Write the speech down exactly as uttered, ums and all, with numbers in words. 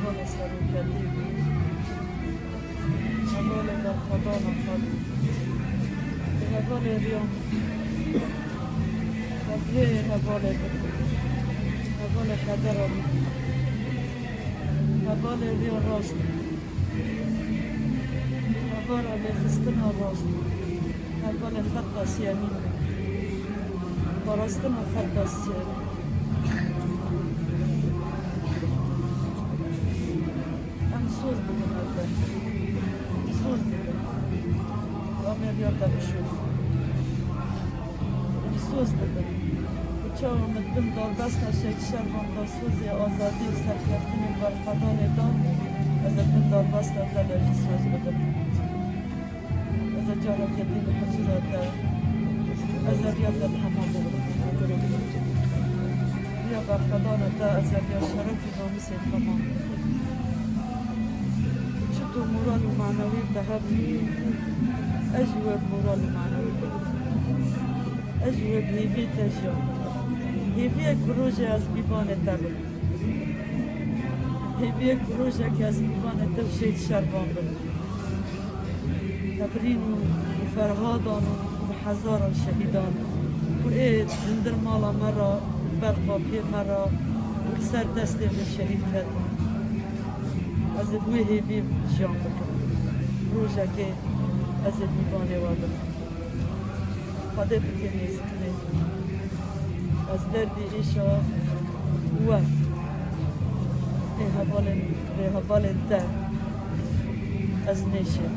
Hevalê seroketî bû. Hevalê berxwedana xwe bû. Hevalê riya min. Hevalê, hevalê min. Hevalê qedera min. Hevalê riya rast. Hevala lêxistina rast. Hevala xeta siyahî. Parastina xeta siyahî. Em soz dibin hev. Soz dibin. Amêriya te bişo. Em soz dibin. Û çawa min bin darbesta şehîd Şervan da, sozê azadî û serkeftinên berxwedanê da, ez ê bin darbesta te de jî soz bibim. Ez ê careke din li huzura te, ez ê riya te bi hema bibim. Riya berxwedana te, ez ê riya şeref û namûsê te ma. Çi tu moral û manewî te hebû, ez jî we bi moral û manewî bibim. Ez jî we bi hêviyê te jiyan. Hêviyê ku rojê ez mîvanê te bim. Hêviyê ku rojekê ez mîvanê te û şehîd Şervan bim. Hevrîn û Ferhadan û bi hezaran şehîdan ku ê hundir mala me re, li ber qapiyê me re û li ser destê me şehîd ketin. Ez ê bi wê hêvî jiyan bikim. Rojekê ez ê mîvanê we bim. Xwedê bike nêzîkinê. Ez derdî êşa we ê hevalên, ê hevalên te ez nêşêm.